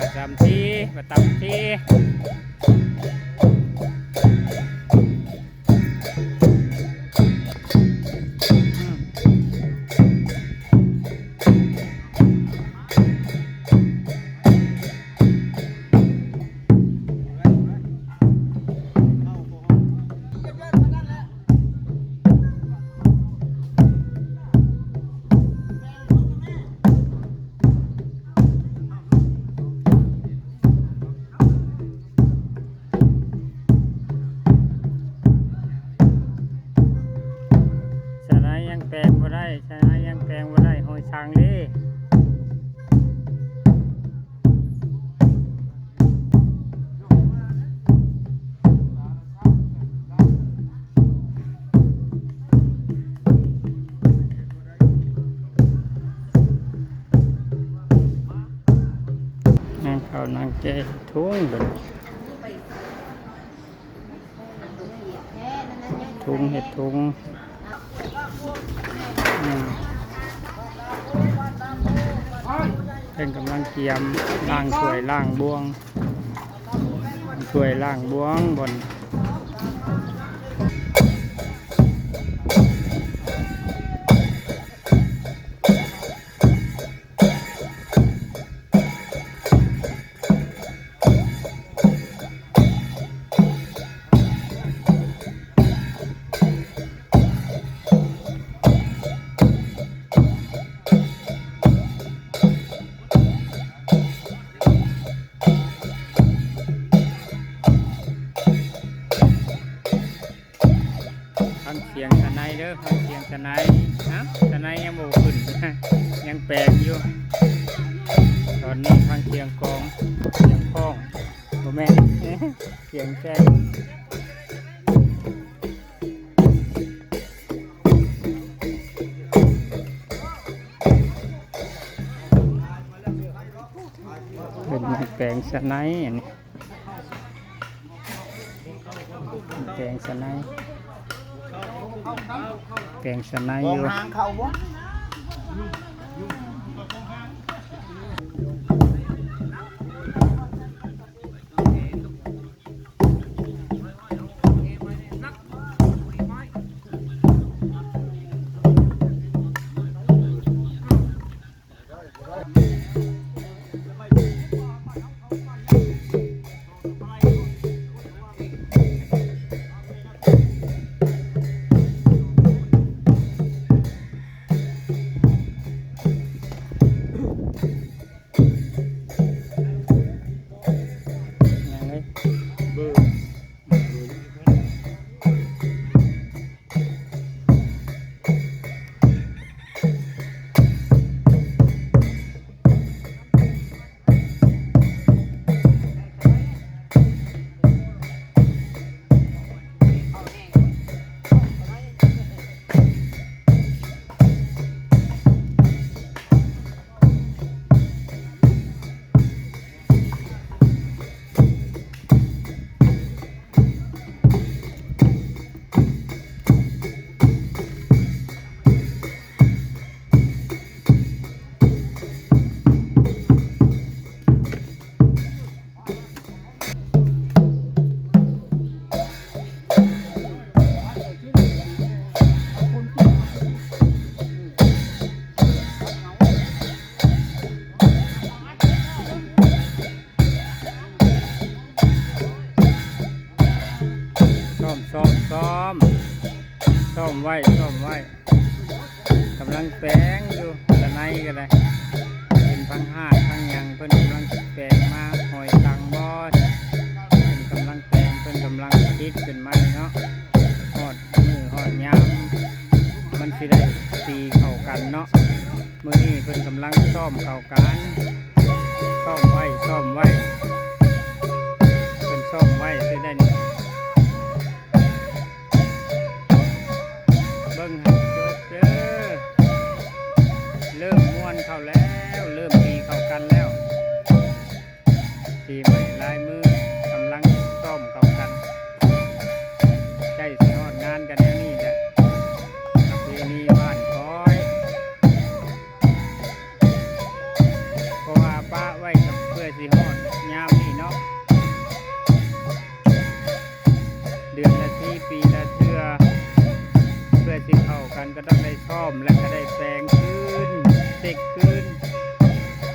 ປະຈຳທີ່ ປະຈຳທີ່ ອືມ. ສະໄນຍັງແປງບໍ່ໄດ້ ສະໄນຍັງແປງບໍ່ໄດ້ ຫ້ອຍສັງເດ້. ນາງເຂົ້ານາງແກ່ທຸງ ເຮັດທຸງ ເຮັດທຸງ ອືມ ເພິ່ນກຳລັງກຽມລ້າງຖ້ວຍລ້າງບ່ວງ ຖ້ວຍລ້າງບ່ວງບ່ອນ ຟັງສຽງສະໄນເດີ ຟັງສຽງສະໄນ. ຮະ ສະໄນຍັງບໍ່ຂຶ້ນ ຍັງແປງຢູ່. ຕອນນີ້ຟັງສຽງກອງ ສຽງຄ້ອງ ບໍ່ແມ່ນ ສຽງແຊງ. ເພິ່ນແປງສະໄນອັນນີ້ ແປງສະໄນ ແປງສະໄນຢູ່. ຊ້ອມ ຊ້ອມ ຊ້ອມ ຊ້ອມໄວ້ ຊ້ອມໄວ້. ກຳລັງແປງຢູ່ ສະໄນກໍໄດ້ ເປັນພັງຫາດພັງຫຍັງ ເພິ່ນກຳລັງແປງມາ ຫ້ອຍສັງບໍ່ ເພິ່ນກຳລັງແປງ ເພິ່ນກຳລັງຕິດຂຶ້ນມາເນາະ. ຮອດມື້ຮອດຍາມ ມັນຊິໄດ້ຕີເຂົ້າກັນເນາະ. ມື້ນີ້ເພິ່ນກຳລັງຊ້ອມເຂົ້າກັນ ຊ້ອມໄວ້ ຊ້ອມໄວ້ ເພິ່ນຊ້ອມໄວ້ ຊິໄດ້ນີ້. ເບິ່ງໃຫ້ຈົບເດີ ເລີ່ມມ່ວນເຂົ້າແລ້ວ ເລີ່ມຕີເຂົ້າກັນແລ້ວ. ສີໄມ້ລາຍມືກຳລັງຊ້ອມເຂົ້າກັນ ໃກ້ຊິຮອດງານກັນແນວນີ້ແຫຼະ ປະເພນີບ້ານຂ້ອຍ. ເພາະວ່າປະໄວ້ກັບເພື່ອຊິຮ ອດຍາມນີ້ເນາະ ເດືອນລະທີ ປີລະເທື່ອ ເພື່ອຊິເຂົ້າກັນກໍຕ້ອງໄດ້ຊ້ອມ ແລະກໍໄດ້ແປງຄືນ ເຊັກຄືນ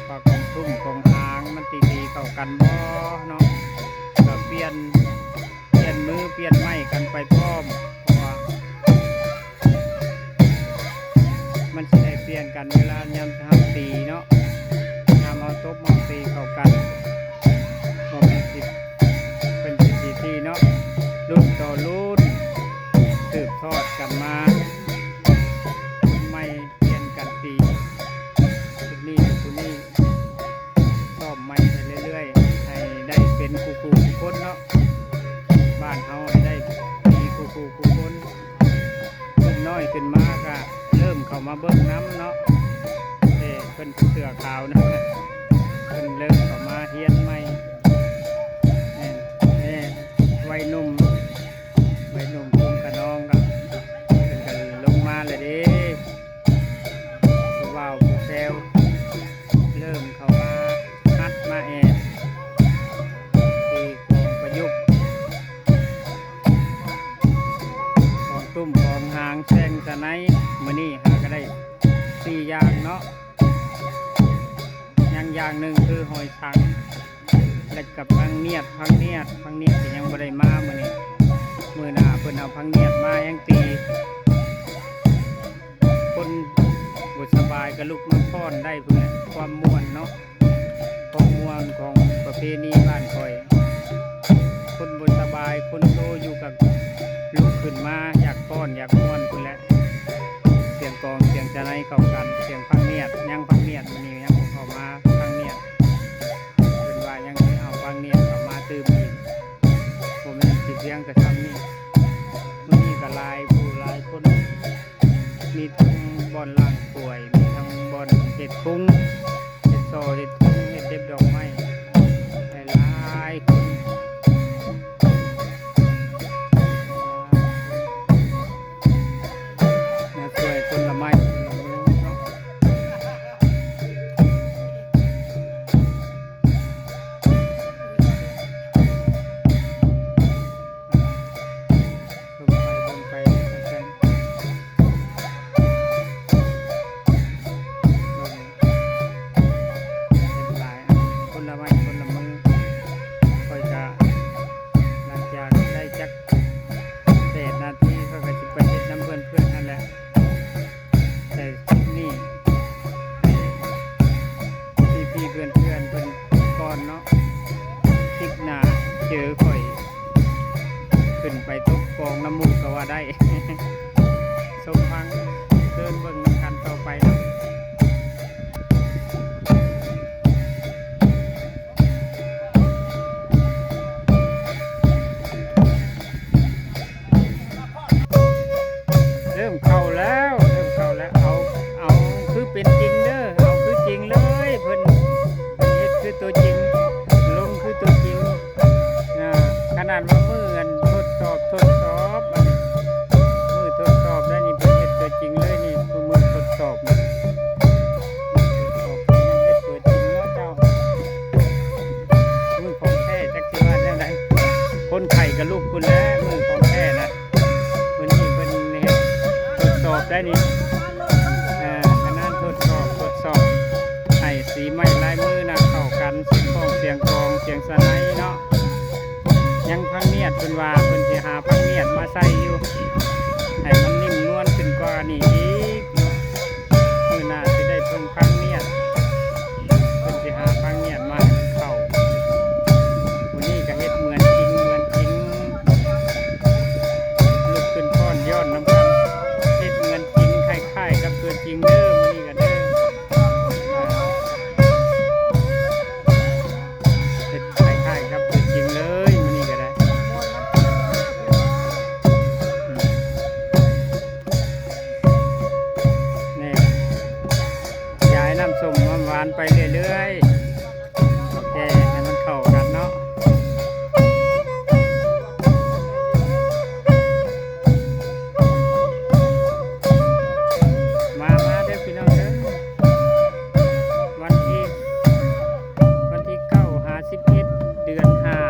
ວ່າຂອງທຸ້ມຂອງຫາງມັນຕີໆເຂົ້າກັນບໍ່ເນາະ ກໍປ່ຽນ ປ່ຽນມືປ່ຽນໄມ້ກັນໄປພ້ອມ ເພາະວ່າມັນຊິໄດ້ປ່ຽນກັນເວລາຍາມເຮົາຕີເນາະ ຍາມເຮົາຕົບເຮົາຕີເຂົ້າກັນ ບໍ່ແມ່ນຊິ ເພິ່ນຊິຕີເນາະ ລຸ້ນຕໍ່ລຸ້ນ ສືບທອດກັນມາ ໃໝ່ ປ່ຽນກັນຕີ ຊຸດນີ້ໃຫ້ຜູ້ນີ້ ຊ້ອມໃໝ່ໄປເລື້ອຍໆ ໃຫ້ໄດ້ເປັນຄູ່ໆຄູ່ຄົນເນາະ ບ້ານເຮົາໃຫ້ໄດ້ມີຄູ່ໆຄູ່ຄົນ ລຸ້ນນ້ອຍຂຶ້ນມາກະເລີ່ມເຂົ້າມາເບິ່ງນຳເນາະ ເອີ ເພິ່ນເສື້ອຂາວນະ ເພິ່ນເລີ່ມເຂົ້າມາຮຽນໃໝ່ ແມ່ນ ແມ່ນ ໄວໜຸ່ມ ໄວໜຸ່ມກຸ່ມຂະນອງກໍ ເພິ່ນກໍລົງມາແລ້ວເດ້ ຜູ້ບ່າວຜູ້ແຊວ ເລີ່ມເຂົ້າມາຫັດມາແອບ ທີ່ກອງປະຍຸກ ຂອງຕຸ້ມຂອງຫາງແຊງສະໄນ ມື້ນີ້ຫາກໍໄດ້ສີ່ຢ່າງເນາະ ຍັງຢ່າງໜຶ່ງຄືຫອຍສັງ ແລະກັບພັງນຽດ ພັງນຽດ ພັງນຽດກໍຍັງບໍ່ໄດ້ມາມື້ນີ້ ມື້ໜ້າເພິ່ນເອົາພັງນຽດມາແຮງຕີ ຄົນບໍ່ສະບາຍກໍລຸກມາຟ້ອນໄດ້ພຸ້ນແຫຼະ ຄວາມມ່ວນເນາະ ຄວາມມ່ວນຂອງປະເພນີບ້ານຂ້ອຍ ຄົນບໍ່ສະບາຍ ຄົນໂຊຢູ່ກໍລຸກຂຶ້ນມາຢາກຟ້ອນຢາກມ່ວນພຸ້ນແຫຼະ ສຽງກອງສຽງສະໄນເຂົ້າກັນ ສຽງພັງນຽດ ຍັງພັງນຽດ ມື້ນີ້ຍັງບໍ່ເຂົ້າມາພັງນຽດ ເພິ່ນວ່າຍັງຊິເອົາບັງນຽດເຂົ້າມາຕື່ມອີກ ບໍ່ແມ່ນຊິພຽງແຕ່ຊ່ຳນີ້ ມື້ນີ້ກໍຫຼາຍຜູ້ຫຼາຍຄົນ ມີທັງບ່ອນລ້າງຖ້ວຍ ມີທັງບ່ອນເຮັດທຸງ ເຮັດສໍ່ເຮັດທຸງ ເຮັດເດັບດອກໄມ້ ຫຼາຍໆຄົນ ມາຊ່ວຍຄົນລະໄມ້ຄົນລະມືເນາະ ເບິ່ງໄປເບິ່ງໄປ ເຫັນຫຼາຍ ຄົນລະໄມ້ຄົນລະມື ຂ້ອຍກະ ຫຼັງຈາກໄດ້ຈັກແປດນາທີ ຂ້ອຍກໍຊິໄປເຮັດນຳເພື່ອນໆຫັ້ນແຫຼະ ແຕ່ຄລິບນີ້ ໃຫ້ພີ່ໆເພື່ອນໆເພິ່ນກ່ອນເນາະ ຄລິບໜ້າເຈີຂ້ອຍ ຂຶ້ນໄປຕົບກອງນຳໝູ່ກໍວ່າໄດ້ ຊົມຟັງ ເຊີນເບິ່ງນຳກັນຕໍ່ໄປເນາະ. ເລີ່ມເຂົ້າແລ້ວ ເລີ່ມເຂົ້າແລ້ວ ເອົາ ເອົາຄືເປັນຈິງເດີ ເອົາຄືຈິງເລີຍ ເພິ່ນເຮັດຄືຕົວຈິງ ລົງຄືຕົວຈິງ ອາ ຂະໜາດວ່າມື້ອັນທົດສອບ ທົດສອບ ອັນມື້ທົດສອບໄດ້ນີ້ ເພິ່ນເຮັດຕົວຈິງເລີຍນີ້ ຄືມື້ທົດສອບນີ້ ມື້ທົດສອບເພິ່ນຍັງເຮັດຕົວຈິງເນາະເຈົ້າ ມື້ຂອງແທ້ ຈັກຊິວ່າແນວໃດ ຄົນໄຂ້ກໍລຸກພຸ້ນແຫຼະ ມື້ຂອງແທ້ນະ ມື້ນີ້ເພິ່ນເຮັດທົດສອບໄດ້ນີ້ ເອີ ຂະໜາດທົດສອບ ທົດສອບ ໃຫ້ສີໄມ້ລາຍມືນະເຂົ້າກັນ ສຽງກ້ອງ ສຽງກອງ ສຽງສະໄນເນາະ ຍັງພັງນຽດ ເພິ່ນວ່າເພິ່ນຊິຫາພັງນຽດມາໃສ່ຢູ່ ໃຫ້ມັນນິ້ມນວນຂຶ້ນກວ່ານີ້ອີກເນາະ ມື້ໜ້າຊິໄດ້ເບິ່ງພັງນຽດ ເພິ່ນຊິຫາພັງນຽດມາໃຫ້ມັນເຂົ້າ ຜູ້ນີ້ກໍເຮັດເໝືອນຈິງ ເໝືອນຈິງ ລຸກຂຶ້ນຟ້ອນຍ້ອນນຳກັນ ເຮັດເໝືອນຈິງ ຄ້າຍໆກັບຕົວຈິງເດີ ມື້ນີ້ກໍເດີ ເຮັດຄ້າຍໆກັບຕົວຈິງເລີຍ ມື້ນີ້ກໍໄດ້ ອືມ. ເດືອນຫ້າ